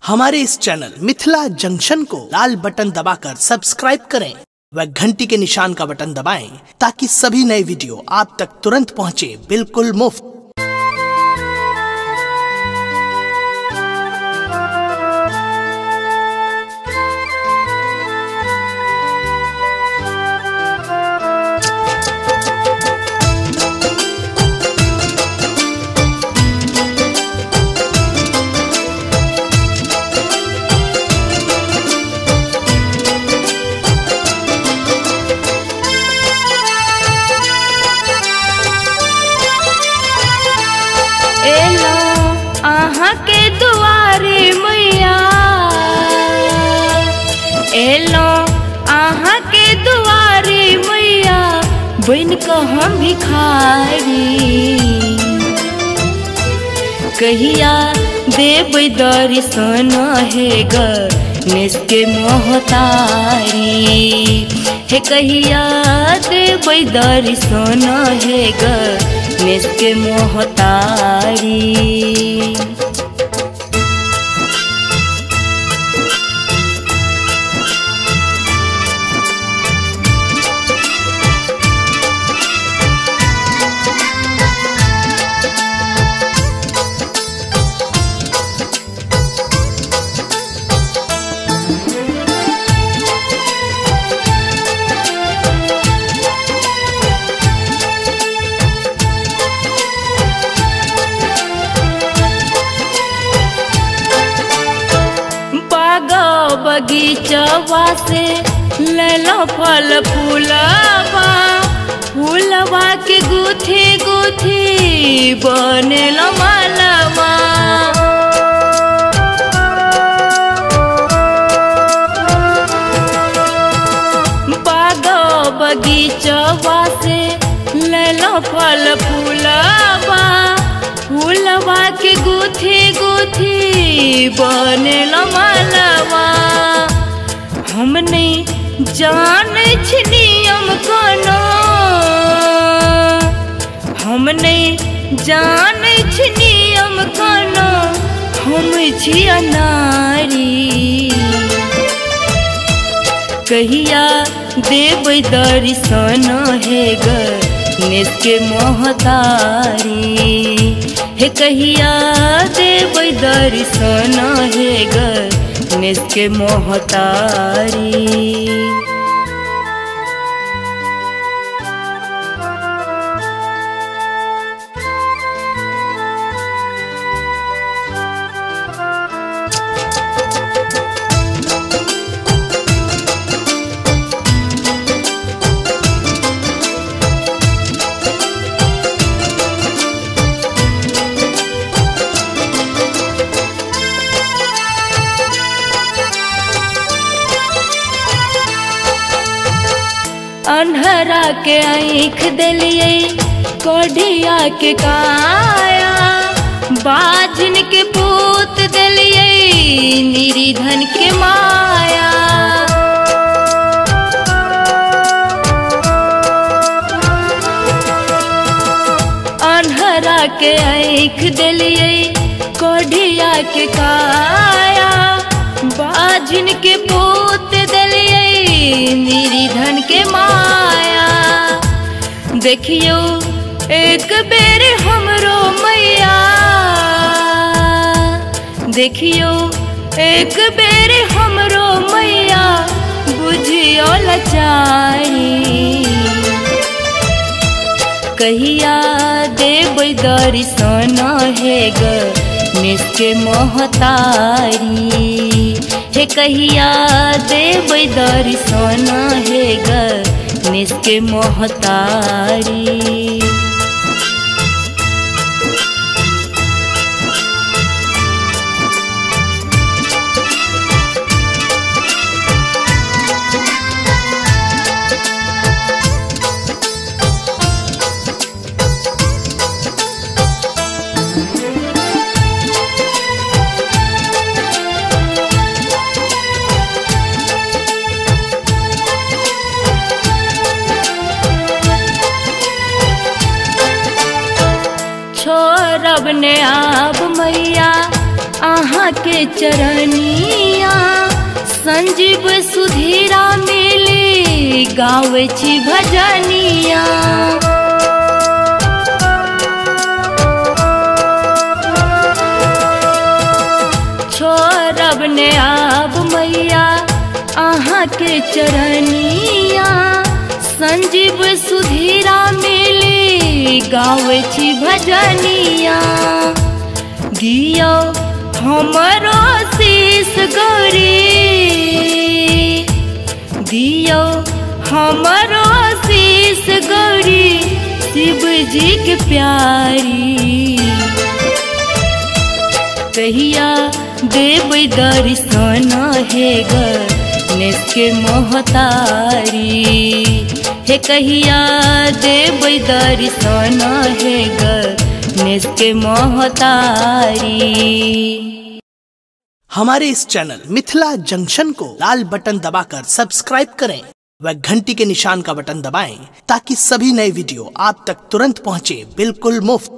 हमारे इस channel Mithila junction को लाल बटन दबाकर सब्सक्राइब करें व घंटी के निशान का बटन दबाएं ताकि सभी नए वीडियो आप तक तुरंत पहुंचे बिल्कुल मुफ्त। के दुआरे मैया एलो, आहा के दुआरे मैया बन क हम भिखारी। कहिया देबै दर्शन हे गणेश के महतारी, हे कहिया देबै दर्शन हे गणेश के महतारी। बगीचवा से लैलो फल फूलवा, फूलवा के गुथी गुथी बनेलो मालवा। बाग बगीचवा से लैलो फल फूलवा, फूलवा के गुथी गुथी बनेलो मालवा। हम नहीं जानै छी नियम कोनो, हम नहीं जानै छी नियम कोनो, हम छी अनारी। कहिया देबै दर्शन हे गणेश के महतारी, हे कहिया देबै दर्शन हे गणेश के महतारी। अन्हरा के आँख देलिए कोढ़िया के काया, बाजन के पूत देलिए निरीधन के माया। अन्हरा के आँख देलिए कोढ़िया के काया, बाजन के पूत देलिए निरीधन के माया। देखियो एक बेर हमरो मैया, देखियो एक बेर हमरो मैया बुझियो लाचारी। कहिया देबै दर्शन हे गणेश के महतारी, हे कहिया देबै दर्शन हे गणेश के महतारी। के चरनिया, संजीव सुधीरा मिली गावे छी भजनिया। छोड़ब ने आब मैया अहाँ के चरनिया, संजीव सुधीरा मिली गावे छी भजनिया। दियो हमरो शीस गौरी, दियो हमरो शीस गौरी शिव जी के प्यारी। कहिया देबै दर्शन हे गणेश के महतारी, हे कहिया देबै दर्शन हे गणेश के महतारी। हमारे इस चैनल मिथिला जंक्शन को लाल बटन दबाकर सब्सक्राइब करें व घंटी के निशान का बटन दबाएं ताकि सभी नए वीडियो आप तक तुरंत पहुंचे बिल्कुल मुफ्त।